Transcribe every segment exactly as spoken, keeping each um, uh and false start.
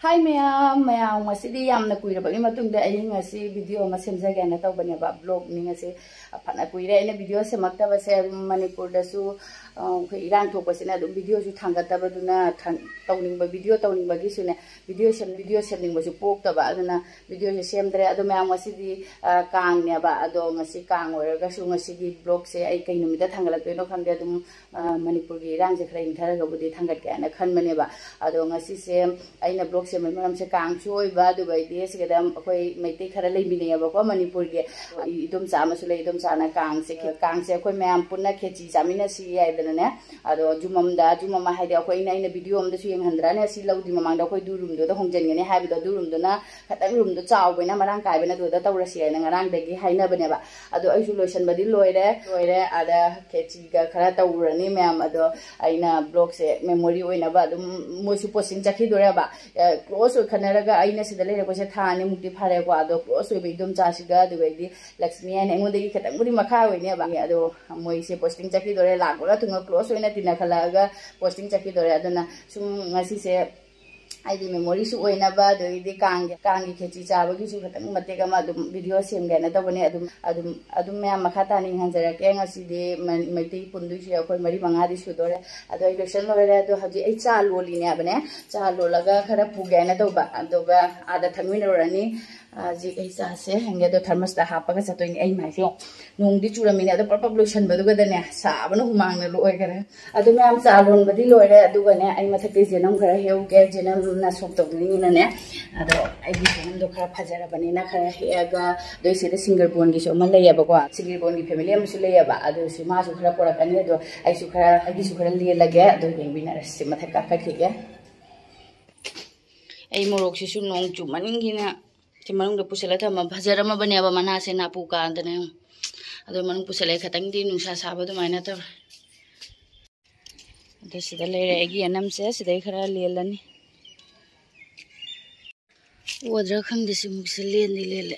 ꯍꯥꯏ ꯃꯌꯥꯝ, ꯃꯌꯥꯝ, ꯉꯁꯤꯗꯤ ꯌꯥꯝꯅ ꯀꯨꯏꯔꯕꯒꯤ ꯃꯇꯨꯡꯗ ꯑꯩ ꯉꯁꯤ ꯚꯤꯗꯤꯑꯣ ꯑꯃ ꯁꯦꯝꯖꯒꯦꯅ ꯇꯧꯕꯅꯦꯕ, ꯕ꯭ꯂꯣꯒꯅꯤ ꯉꯁꯤ꯫ ꯐꯅ ꯀꯨꯏꯔꯦ ꯑꯩꯅ ꯚꯤꯗꯤꯑꯣ ꯁꯦꯝꯃꯛꯇꯕꯁꯦ꯫ ꯃꯅꯤꯄꯨꯔꯗꯁꯨ, ꯑ, ꯑꯩꯈꯣꯏ ꯏꯔꯥꯡ ꯊꯣꯛꯄꯁꯤꯅ ꯑꯗꯨꯝ ꯚꯤꯗꯤꯑꯣꯁꯨ ꯊꯥꯡꯒꯠꯇꯕꯗꯨꯅ ꯊꯥꯡ-, ꯇꯧꯅꯤꯡꯕ ꯚꯤꯗꯤꯑꯣ ꯇꯧꯅꯤꯡꯕꯒꯤꯁꯨꯅꯦ, ꯚꯤꯗꯤꯑꯣ ꯁꯦꯝ-, ꯚꯤꯗꯤꯑꯣ ꯁꯦꯝꯅꯤꯡꯕꯁꯨ ꯄꯣꯛꯇꯕ, ꯑꯗꯨꯅ ꯚꯤꯗꯤꯑꯣꯁꯦ ꯁꯦꯝꯗ꯭ꯔꯦ꯫ ꯑꯗꯣ ꯃꯌꯥꯝ, ꯉꯁꯤꯗꯤ, ꯑ, ꯀꯥꯡꯅꯦꯕ꯫ ꯑꯗꯣ ꯉꯁꯤ ꯀꯥꯡ ꯑꯣꯏꯔꯒꯁꯨ ꯉꯁꯤꯒꯤ ꯕ꯭ꯂꯣꯒꯁꯦ ꯑꯩ ꯀꯩ ꯅꯨꯃꯤꯠꯇ ꯊꯥꯡꯒꯠꯂꯛꯇꯣꯏꯅꯣ ꯈꯪꯗꯦ꯫ ꯑꯗꯨꯝ ꯑ, ꯃꯅꯤꯄꯨꯔꯒꯤ ꯏꯔꯥꯡꯁꯦ ꯈꯔ ꯏꯪꯊꯔꯒꯕꯨꯗꯤ ꯊꯥꯡꯒꯠꯀꯦ ꯍꯥꯏꯅ ꯈꯟꯕꯅꯦꯕ꯫ ꯑꯗꯣ ꯉꯁꯤꯁꯦ ꯑꯩꯅ ꯕ꯭ꯂꯣꯒ ꯁꯦꯝꯕꯒꯤ ꯃꯔꯝꯁꯦ ꯀꯥꯡꯁꯨ ꯑꯣꯏꯕ, ꯑꯗꯨꯒ ꯑꯩꯗꯤ ꯁꯤꯗ ꯑꯩꯈꯣꯏ ꯃꯩꯇꯩ ꯈꯔ ꯂꯩꯃꯤꯟꯅꯩꯌꯦꯕꯀꯣ ꯃꯅꯤꯄꯨꯔꯒꯤ꯫ ꯏꯗꯣꯝꯆꯥ ꯑꯃꯁꯨ ꯂꯩ, ꯏꯗꯣꯝꯆꯥꯅ ꯀꯥꯡꯁꯦ, ꯀꯥꯡꯁꯦ ꯑꯩꯈꯣꯏ ꯃꯌꯥꯝ ꯄꯨꯟꯅ ꯈꯦꯆꯤ ꯆꯥꯃꯤꯟꯅꯁꯤ ꯍꯥꯏꯗꯅꯅꯦ꯫ ꯑꯗꯣ ꯖꯨꯃꯝꯗ, ꯖꯨꯃꯝ ꯍꯥꯏꯗꯤ ꯑꯩꯈꯣꯏꯅ, ꯑꯩꯅ ꯚꯤꯗꯤꯑꯣ ꯑꯃꯗꯁꯨ ꯌꯦꯡꯍꯟꯗ꯭ꯔꯥꯅꯦ, ꯁꯤ ꯂꯧꯗ꯭ꯔꯤ ꯃꯃꯥꯡꯗ ꯑꯩꯈꯣꯏ ꯗꯨ ꯔꯨꯝꯗꯨꯗ ꯍꯣꯡꯖꯤꯟꯒꯅꯤ ꯍꯥꯏꯕꯗꯣ, ꯗꯨ ꯔꯨꯝꯗꯨꯅ ꯈꯤꯇꯪ ꯔꯨꯝꯗꯣ ꯆꯥꯎꯕꯅ ꯃꯔꯥꯡ ꯀꯥꯏꯕꯅ ꯑꯗꯨꯗ ꯇꯧꯔꯁꯤ ꯍꯥꯏꯅ ꯉꯔꯥꯡꯗꯒꯤ ꯍꯥꯏꯅꯕꯅꯦꯕ꯫ ꯑꯗꯣ ꯑꯩꯁꯨ ꯂꯣꯏꯁꯟꯕꯗꯤ ꯂꯣꯏꯔꯦ, ꯂꯣꯏꯔꯦ꯫ ꯑꯗ ꯈꯦꯆꯤꯒ ꯈꯔ ꯇꯧꯔꯨꯔꯅꯤ ꯃꯌꯥꯝ꯫ ꯑꯗꯣ ꯑꯩꯅ ꯕ꯭ꯂꯣꯒꯁꯦ ꯃꯦꯃꯣꯔꯤ ꯑꯣꯏꯅꯕ ꯑꯗꯨꯝ, ꯃꯣꯏꯁꯨ ꯄꯣꯁꯇꯤꯡ ꯆꯠꯈꯤꯗꯣꯔꯦꯕ꯫ ꯑ, ꯀ꯭ꯂꯣꯁ ꯑꯣꯏꯈꯠꯅꯔꯒ ꯑꯩꯅ ꯁꯤꯗ ꯂꯩꯔꯛꯄꯁꯦ ꯊꯥ ꯑꯅꯤꯃꯨꯛꯇꯤ ꯐꯥꯔꯦꯀꯣ꯫ ꯑꯗꯣ ꯀ꯭ꯂꯣꯁ ꯑꯣꯏꯕ ꯏꯗꯣꯝꯆꯥꯁꯤꯒ, ꯑꯗꯨꯒꯩꯗꯤ ꯂꯛꯁꯃꯤ ꯍꯥꯏꯅ ꯑꯩꯉꯣꯟꯗꯒꯤ ꯈꯤꯇꯪꯕꯨꯗꯤ ꯃꯈꯥ ꯑꯣꯏꯅꯦꯕ꯫ ꯑꯗꯣ ꯃꯣꯏꯁꯦ ꯄꯣꯁꯇꯤꯡ ꯆꯠꯈꯤꯗꯣꯔꯦ, ꯂꯥꯛꯄꯒ ꯊꯨꯡꯉ ꯀ꯭ꯂꯣꯁ ꯑꯣꯏꯅ ꯇꯤꯟꯅꯈꯠꯂꯛꯑꯒ ꯄꯣꯁꯇꯤꯡ ꯆꯠꯈꯤꯗꯣꯔꯦ꯫ ꯑꯗꯨꯅ ꯁꯨꯝ ꯉꯁꯤꯁꯦ ꯑꯩꯒꯤ ꯃꯦꯃꯣꯔꯤꯁꯨ ꯑꯣꯏꯅꯕ, ꯑꯗꯒꯤꯗꯤ ꯀꯥꯡꯒꯤ, ꯀꯥꯡꯒꯤ ꯈꯦꯆꯤ ꯆꯥꯕꯒꯤꯁꯨ ꯈꯤꯇꯪ ꯃꯇꯦꯛ ꯑꯃ ꯑꯗꯨꯝ ꯚꯤꯗꯤꯑꯣ ꯁꯦꯝꯒꯦꯅ ꯇꯧꯕꯅꯦ꯫ ꯑꯗꯨꯝ, ꯑꯗꯨꯝ, ꯑꯗꯨꯝ ꯃꯌꯥꯝ ꯃꯈꯥ ꯇꯥꯅ ꯌꯦꯡꯍꯟꯖꯔꯛꯀꯦ꯫ ꯉꯁꯤꯗꯤ ꯃ-, ꯃꯩꯇꯩ ꯄꯨꯟꯗꯣꯏꯁꯦ ꯑꯩꯈꯣꯏ ꯃꯔꯤ ꯃꯉꯥꯗꯤ ꯁꯨꯗꯣꯔꯦ꯫ ꯑꯗꯣ ꯑꯩ ꯂꯣꯏꯁꯟ ꯂꯣꯏꯔꯦ꯫ ꯑꯗꯣ ꯍꯧꯖꯤꯛ ꯑꯩ ꯆꯥ ꯂꯣꯜꯂꯤꯅꯦ ꯍꯥꯏꯕꯅꯦ꯫ ꯆꯥ ꯂꯣꯜꯂꯒ ꯈꯔ ꯄꯨꯒꯦ ꯍꯥꯏꯅ ꯇꯧꯕ, ꯑꯗꯨꯒ ꯑꯥꯗ ꯊꯛꯃꯤꯟꯅꯔꯨꯔꯅꯤ꯫ ꯍꯧꯖꯤꯛ ꯑꯩ ꯆꯥꯁꯦ ꯍꯪꯒꯦ ꯑꯗꯣ ꯊꯔꯃꯁꯇ ꯍꯥꯞꯄꯒ ꯆꯠꯇꯣꯏꯅꯦ꯫ ꯑꯩ ꯃꯥꯏꯁꯦ ꯌꯦꯡꯉꯣ, ꯅꯣꯡꯗꯤ ꯆꯨꯔꯝꯃꯤꯅꯦ, ꯑꯗꯣ ꯄ꯭ꯔꯞ ꯄ꯭ꯔꯞ ꯂꯣꯏꯁꯟꯕꯗꯨꯒꯗꯅꯦ, ꯁꯥꯕꯅ ꯍꯨꯃꯥꯡꯅ ꯂꯣꯏꯈꯔꯦ꯫ ꯑꯗꯨ ꯃꯌꯥꯝ ꯆꯥ ꯂꯣꯟꯕꯗꯤ ꯂꯣꯏꯔꯦ꯫ ꯑꯗꯨꯒꯅꯦ, ꯑꯩ ꯃꯊꯛꯇ ꯖꯦꯅꯝ ꯈꯔ ꯍꯦꯛꯎꯒꯦ꯫ ꯖꯦꯅꯝꯅ ꯁꯣꯛ ꯇꯧꯗꯣꯏꯅꯤꯅꯅꯦ꯫ ꯑꯗꯣ ꯑꯩꯒꯤ ꯖꯦꯅꯝꯗꯣ ꯈꯔ ꯐꯖꯔꯕꯅꯤꯅ ꯈꯔ ꯍꯦꯛꯑꯒ, ꯑꯗꯩ ꯁꯤꯗ ꯁꯤꯡꯒꯔꯕꯣꯟꯒꯤꯁꯨ ꯑꯃ ꯂꯩꯌꯦꯕꯀꯣ, ꯁꯤꯡꯒꯔꯕꯣꯟꯒꯤ ꯐꯦꯃꯤꯂꯤ ꯑꯃꯁꯨ ꯂꯩꯌꯦꯕ꯫ ꯑꯗꯨꯁꯨ ꯃꯥꯁꯨ ꯈꯔ ꯄꯨꯔꯛꯀꯅꯤ꯫ ꯑꯗꯣ ꯑꯩꯁꯨ ꯈꯔ, ꯑꯩꯒꯤꯁꯨ ꯈꯔ ꯂꯦꯜꯂꯒꯦ꯫ ꯑꯗꯨ ꯌꯦꯡꯃꯤꯟꯅꯔꯁꯤ꯫ ꯃꯊꯛ ꯀꯥꯈꯠꯈꯤꯒꯦ꯫ ꯑꯩ ꯃꯣꯔꯣꯛꯁꯤꯁꯨ ꯅꯣꯡ ꯆꯨꯃꯟꯒꯤꯅ ꯁꯤ ꯃꯅꯨꯡꯗ ꯄꯨꯁꯤꯜꯂ ꯊꯝꯃ ꯐꯖꯔꯝꯃꯕꯅꯦꯕ, ꯃꯅꯥꯁꯦ ꯅꯥꯄꯨ ꯀꯥꯗꯅ ꯌꯦꯡꯉꯨ꯫ ꯑꯗꯣ ꯃꯅꯨꯡ ꯄꯨꯁꯤꯜꯂꯛꯑꯦ, ꯈꯤꯇꯪꯗꯤ ꯅꯨꯡꯁꯥ ꯁꯥꯕ ꯑꯗꯨꯃꯥꯏꯅ ꯇꯧꯔꯦ꯫ ꯑꯗꯣ ꯁꯤꯗ ꯂꯩꯔꯦ ꯑꯩꯒꯤ ꯌꯦꯅꯝꯁꯦ, ꯁꯤꯗꯩ ꯈꯔ ꯂꯦꯜꯂꯅꯤ꯫ ꯑꯣꯗ꯭ꯔꯥ ꯈꯪꯗꯦ, ꯁꯤꯃꯨꯛꯁꯦ ꯂꯦꯟꯗꯤ ꯂꯦꯜꯂꯦ꯫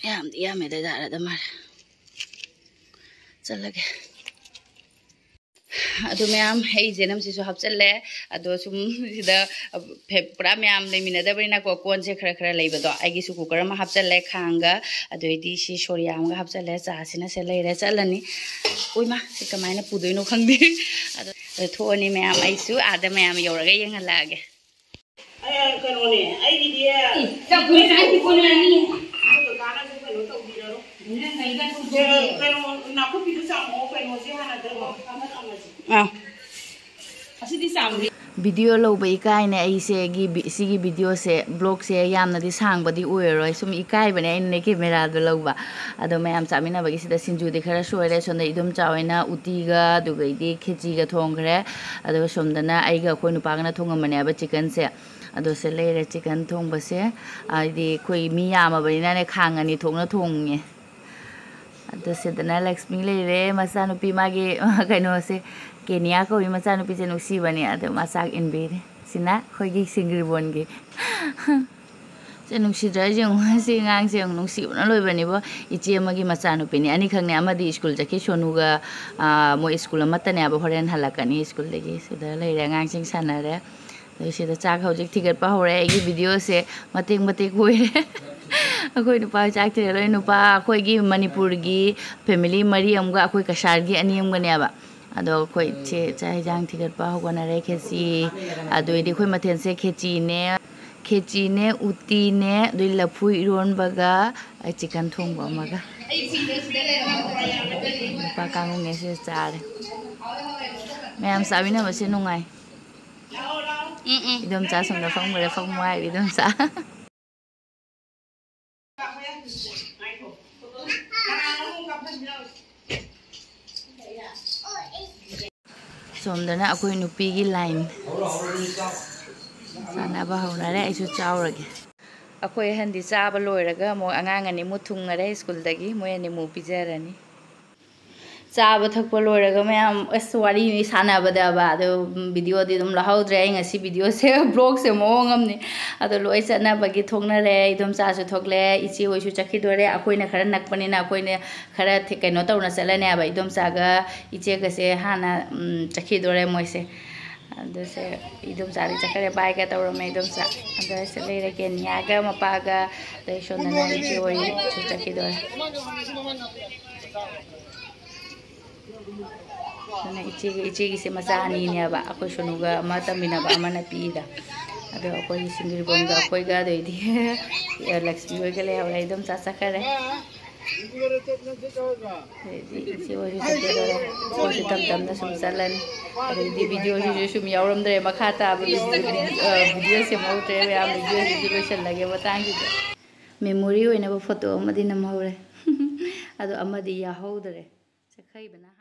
ꯌꯥꯝꯗꯤ ꯌꯥꯝꯃꯦꯗ, ꯌꯥꯔꯦꯗ ꯃꯥꯜꯂꯦ꯫ ꯆꯠꯂꯒꯦ꯫ ꯑꯗꯨ ꯃꯌꯥꯝ, ꯑꯩ ꯖꯦꯅꯝꯁꯤꯁꯨ ꯍꯥꯞꯆꯜꯂꯦ꯫ ꯑꯗꯣ ꯁꯨꯝ ꯁꯤꯗ ꯐꯦ-, ꯄꯨꯔꯥ ꯃꯌꯥꯝ ꯂꯩꯃꯤꯟꯅꯗꯕꯅꯤꯅꯀꯣ, ꯀꯣꯟꯁꯦ ꯈꯔ ꯈꯔ ꯂꯩꯕꯗꯣ, ꯑꯩꯒꯤꯁꯨ ꯀꯨꯀꯔ ꯑꯃ ꯍꯥꯞꯆꯜꯂꯦ, ꯈꯥꯡꯒ, ꯑꯗꯨꯗꯩꯗꯤ ꯁꯤ ꯁꯣꯔꯤꯌꯥ ꯑꯃꯒ ꯍꯥꯞꯆꯜꯂꯦ꯫ ꯆꯥꯁꯤꯅ ꯁꯦ ꯂꯩꯔꯦ, ꯆꯠꯂꯅꯤ꯫ ꯎꯏꯃꯥ, ꯁꯤ ꯀꯃꯥꯏꯅ ꯄꯨꯗꯣꯏꯅꯣ ꯈꯪꯗꯦ꯫ ꯑꯗꯣ, ꯑꯗꯣ ꯊꯣꯛꯑꯅꯤ ꯃꯌꯥꯝ, ꯑꯩꯁꯨ ꯑꯥꯗ ꯃꯌꯥꯝ ꯌꯧꯔꯒ ꯌꯦꯡꯍꯜꯂꯛꯑꯒꯦ꯫ ꯑꯦ, ꯀꯩꯅꯣꯅꯦ, ꯑꯩꯒꯤꯗꯤ ꯆꯝꯐꯨꯠ ꯆꯥꯏꯗꯤ ꯀꯣꯟꯅꯅꯤ꯫ ꯑꯩꯈꯣꯏ ꯀꯀꯥꯅꯁꯨ ꯀꯩꯅꯣ ꯇꯧꯕꯤꯔꯔꯣꯏ꯫ ꯀꯩꯅꯣ, ꯅꯥꯀꯨꯞꯄꯤꯗꯨ ꯆꯥꯝꯃꯛꯑꯣ, ꯀꯩꯅꯣꯁꯦ ꯍꯥꯟꯅ ꯇꯧꯔꯣ, ꯀꯥꯈꯠꯂꯝꯃꯁꯤ꯫ ꯑꯥ꯫ ꯑꯁꯤꯗꯤ ꯆꯥꯝꯗ꯭ꯔꯤ꯫ ꯚꯤꯗꯤꯑꯣ ꯂꯧꯕ ꯏꯀꯥꯏꯅꯦ ꯑꯩꯁꯦ, ꯒꯤ ꯚꯤ-, ꯁꯤꯒꯤ ꯚꯤꯗꯤꯑꯣꯁꯦ, ꯕ꯭ꯂꯣꯒꯁꯦ ꯌꯥꯝꯅꯗꯤ ꯁꯥꯡꯕꯗꯤ ꯑꯣꯏꯔꯔꯣꯏ, ꯁꯨꯝ ꯏꯀꯥꯏꯕꯅꯦ ꯑꯩꯅꯅꯦ ꯀꯦꯃꯦꯔꯥꯗꯣ ꯂꯧꯕ꯫ ꯑꯗꯣ ꯃꯌꯥꯝ ꯆꯥꯃꯤꯟꯅꯕꯒꯤ ꯁꯤꯗ ꯁꯤꯡꯖꯨꯗꯤ ꯈꯔ ꯁꯣꯏꯔꯦ, ꯁꯣꯝꯗ ꯏꯗꯣꯝꯆꯥ ꯍꯣꯏꯅ ꯎꯇꯤꯒ ꯑꯗꯨꯒꯩꯗꯤ ꯈꯦꯆꯤꯒ ꯊꯣꯡꯈ꯭ꯔꯦ꯫ ꯑꯗꯨꯒ ꯁꯣꯝꯗꯅ ꯑꯩꯒ ꯑꯩꯈꯣꯏ ꯅꯨꯄꯥꯒꯅ ꯊꯣꯡꯉꯝꯕꯅꯦꯕ ꯆꯤꯛꯀꯟꯁꯦ꯫ ꯑꯗꯣ ꯁꯤ ꯂꯩꯔꯦ ꯆꯤꯛꯀꯟ ꯊꯣꯡꯕꯁꯦ꯫ ꯍꯥꯏꯗꯤ ꯑꯩꯈꯣꯏ ꯃꯤ ꯌꯥꯝꯃꯕꯅꯤꯅꯅꯦ ꯈꯥꯡ ꯑꯅꯤ ꯊꯣꯛꯅ ꯊꯣꯡꯉꯦ꯫ ꯑꯗꯣ ꯁꯤꯗꯅ ꯂꯛꯁꯃꯤ ꯂꯩꯔꯦ, ꯃꯆꯥꯅꯨꯄꯤ ꯃꯥꯒꯤ, ꯀꯩꯅꯣꯁꯦ, ꯀꯦꯅꯤꯌꯥ ꯀꯧꯏ ꯃꯆꯥꯅꯨꯄꯤꯁꯦ, ꯅꯨꯡꯁꯤꯕꯅꯦ꯫ ꯑꯗꯣ ꯃꯥ ꯆꯥꯛ ꯏꯟꯕꯤꯔꯤ꯫ ꯁꯤꯅ ꯑꯩꯈꯣꯏꯒꯤ ꯁꯤꯡꯒ꯭ꯔꯤꯕꯣꯟꯒꯤ꯫ ꯁꯦ ꯅꯨꯡꯁꯤꯗ꯭ꯔꯥ ꯌꯦꯡꯉꯨ, ꯁꯤ ꯑꯉꯥꯡꯁꯦ ꯌꯦꯡꯉꯨ, ꯅꯨꯡꯁꯤꯕꯅ ꯂꯣꯏꯕꯅꯤꯕꯣ꯫ ꯏꯆꯦ ꯑꯃꯒꯤ ꯃꯆꯥꯅꯨꯄꯤꯅꯤ, ꯑꯅꯤꯈꯛꯅꯦ꯫ ꯑꯃꯗꯤ ꯁ꯭ꯀꯨꯜ ꯆꯠꯈꯤ, ꯁꯣꯅꯨꯒ, ꯑꯥ, ꯃꯣꯏ ꯁ꯭ꯀꯨꯜ ꯑꯃꯠꯇꯅꯦꯕ, ꯍꯣꯔꯦꯟ ꯍꯜꯂꯛꯀꯅꯤ ꯁ꯭ꯀꯨꯜꯗꯒꯤ꯫ ꯁꯤꯗ ꯂꯩꯔꯦ, ꯑꯉꯥꯡꯁꯤꯡ ꯁꯥꯟꯅꯔꯦ꯫ ꯑꯗꯩ ꯁꯤꯗ ꯆꯥꯛ ꯍꯧꯖꯤꯛ ꯊꯤꯒꯠꯄ ꯍꯧꯔꯦ꯫ ꯑꯩꯒꯤ ꯚꯤꯗꯤꯑꯣꯁꯦ ꯃꯇꯦꯛ ꯃꯇꯦꯛ ꯑꯣꯏꯔꯦ꯫ ꯑꯩꯈꯣꯏ ꯅꯨꯄꯥ ꯆꯥꯛ ꯊꯤꯔꯦ, ꯂꯣꯏ ꯅꯨꯄꯥ, ꯑꯩꯈꯣꯏꯒꯤ ꯃꯅꯤꯄꯨꯔꯒꯤ ꯐꯦꯃꯤꯂꯤ ꯃꯔꯤ ꯑꯃꯒ ꯑꯩꯈꯣꯏ ꯀꯁꯥꯔꯒꯤ ꯑꯅꯤ ꯑꯃꯒꯅꯦꯕ꯫ ꯑꯗꯣ ꯑꯩꯈꯣꯏ ꯆꯦ ꯆꯥꯛ ꯍꯤꯟꯖꯥꯡ ꯊꯤꯒꯠꯄ ꯍꯧꯒꯠꯅꯔꯦ꯫ ꯈꯦꯆꯤ, ꯑꯗꯨ ꯑꯣꯏꯗꯤ ꯑꯩꯈꯣꯏ ꯃꯊꯦꯜꯁꯦ ꯈꯦꯆꯤꯅꯦ, ꯈꯦꯆꯤꯅꯦ, ꯎꯇꯤꯅꯦ, ꯑꯗꯨꯗꯩ ꯂꯐꯨ ꯏꯔꯣꯟꯕꯒ ꯆꯤꯛꯀꯟ ꯊꯣꯡꯕ ꯑꯃꯒ꯫ ꯅꯨꯄꯥ ꯀꯥꯡꯉꯧꯅꯦ ꯁꯤꯗ ꯆꯥꯔꯦ꯫ ꯃꯌꯥꯝ ꯆꯥꯃꯤꯟꯅꯕꯁꯦ ꯅꯨꯡꯉꯥꯏ꯫ ꯎꯝ, ꯎꯝ꯫ ꯏꯗꯣꯝꯆꯥ ꯁꯣꯝꯗ ꯐꯝꯈ꯭ꯔꯦ, ꯐꯝꯃꯣ ꯍꯥꯏꯔꯤ ꯏꯗꯣꯝꯆꯥ꯫ ꯁꯣꯝꯗꯅ ꯑꯩꯈꯣꯏ ꯅꯨꯄꯤꯒꯤ ꯂꯥꯏꯟ ꯆꯥꯅꯕ ꯍꯧꯅꯔꯦ꯫ ꯑꯩꯁꯨ ꯆꯥꯎꯔꯒꯦ꯫ ꯑꯩꯈꯣꯏ ꯑꯍꯟꯗꯤ ꯆꯥꯕ ꯂꯣꯏꯔꯒ ꯑꯃꯨꯛ ꯑꯉꯥꯡ ꯑꯅꯤꯃꯨꯛ ꯊꯨꯡꯉꯔꯦ ꯁ꯭ꯀꯨꯜꯗꯒꯤ, ꯃꯣꯏ ꯑꯅꯤꯃꯨꯛ ꯄꯤꯖꯔꯅꯤ꯫ ꯆꯥꯕ ꯊꯛꯄ ꯂꯣꯏꯔꯒ ꯃꯌꯥꯝ ꯑꯁ ꯋꯥꯔꯤ ꯁꯥꯟꯅꯕꯗꯕ ꯑꯗꯣ, ꯎꯝ, ꯚꯤꯗꯤꯑꯣꯗꯤ ꯑꯗꯨꯝ ꯂꯧꯍꯧꯗ꯭ꯔꯦ꯫ ꯑꯩ ꯉꯁꯤ ꯚꯤꯗꯤꯑꯣꯁꯦ ꯕ꯭ꯂꯣꯛꯁꯦ ꯃꯑꯣꯡ ꯑꯃꯅꯤ꯫ ꯑꯗꯣ ꯂꯣꯏ ꯆꯠꯅꯕꯒꯤ ꯊꯣꯛꯅꯔꯦ꯫ ꯏꯗꯣꯝꯆꯥꯁꯨ ꯊꯣꯛꯂꯦ, ꯏꯆꯦ ꯍꯣꯏꯁꯨ ꯆꯠꯈꯤꯗꯣꯔꯦ꯫ ꯑꯩꯈꯣꯏꯅ ꯈꯔ ꯅꯛꯄꯅꯤꯅ ꯑꯩꯈꯣꯏꯅ ꯈꯔ ꯊꯤ-, ꯀꯩꯅꯣ ꯇꯧꯅ ꯆꯠꯂꯅꯦꯕ꯫ ꯏꯗꯣꯝꯆꯥꯒ ꯏꯆꯦꯒꯁꯦ ꯍꯥꯟꯅ, ꯎꯝ, ꯆꯠꯈꯤꯗꯣꯔꯦ ꯃꯣꯏꯁꯦ꯫ ꯑꯗꯨꯁꯦ ꯏꯗꯣꯝꯆꯥꯗꯤ ꯆꯠꯈ꯭ꯔꯦ, ꯕꯥꯏꯒ ꯇꯧꯔꯝꯃꯦ ꯏꯗꯣꯝꯆꯥ꯫ ꯑꯗ ꯁꯤ ꯂꯩꯔꯦ ꯀꯦꯅꯤꯌꯥꯒ ꯃꯄꯥꯒ, ꯑꯗꯩ ꯁꯣꯝꯗꯅ ꯏꯆꯦ ꯍꯣꯏꯁꯨ ꯆꯠꯈꯤꯗꯣꯔꯦ꯫ ꯑꯗꯨꯅ ꯏꯆꯦꯒꯤ, ꯏꯆꯦꯒꯤꯁꯦ ꯃꯆꯥ ꯑꯅꯤꯅꯦꯕ, ꯑꯩꯈꯣꯏ ꯁꯣꯅꯨꯒ ꯑꯃ ꯇꯝꯃꯤꯟꯅꯕ ꯑꯃꯅ ꯄꯤꯛꯏꯗ꯫ ꯑꯗꯣ ꯑꯩꯈꯣꯏ ꯁꯤꯡꯖꯃꯩꯔꯣꯡꯗ ꯑꯩꯈꯣꯏꯒ ꯑꯗꯩꯗꯤ ꯂꯛꯁꯃꯤ ꯍꯣꯏꯒ ꯂꯩꯍꯧꯔꯦ, ꯏꯗꯣꯝꯆꯥ ꯆꯠꯈꯔꯦ꯫ ꯑꯗꯩꯗꯤ ꯏꯆꯦ ꯍꯣꯏꯁꯨ ꯆꯠꯈꯤꯗꯣꯔꯦ꯫ ꯑꯩꯈꯣꯏꯁꯨ ꯇꯞ ꯇꯞꯅ ꯁꯨꯝ ꯆꯠꯂꯅꯤ꯫ ꯑꯗꯩꯗꯤ ꯚꯤꯗꯤꯑꯣꯁꯤꯁꯨ ꯁꯨꯝ ꯌꯥꯎꯔꯝꯗ꯭ꯔꯦ, ꯃꯈꯥ ꯇꯥꯕ ꯚꯤꯗꯤꯑꯣ, ꯑ, ꯚꯤꯗꯤꯑꯣ ꯁꯦꯝꯍꯧꯗ꯭ꯔꯦ ꯃꯌꯥꯝ꯫ ꯚꯤꯗꯤꯑꯣꯁꯤꯁꯨ ꯂꯣꯏꯁꯤꯜꯂꯒꯦ ꯃꯇꯥꯡꯁꯤꯗ꯫ ꯃꯦꯃꯣꯔꯤ ꯑꯣꯏꯅꯕ ꯐꯣꯇꯣ ꯑꯃꯗꯤ ꯅꯝꯍꯧꯔꯦ꯫ ꯑꯗꯣ ꯑꯃꯗꯤ ꯌꯥꯍꯧꯗ꯭ꯔꯦ꯫ ꯆꯠꯈꯩꯕꯅ꯫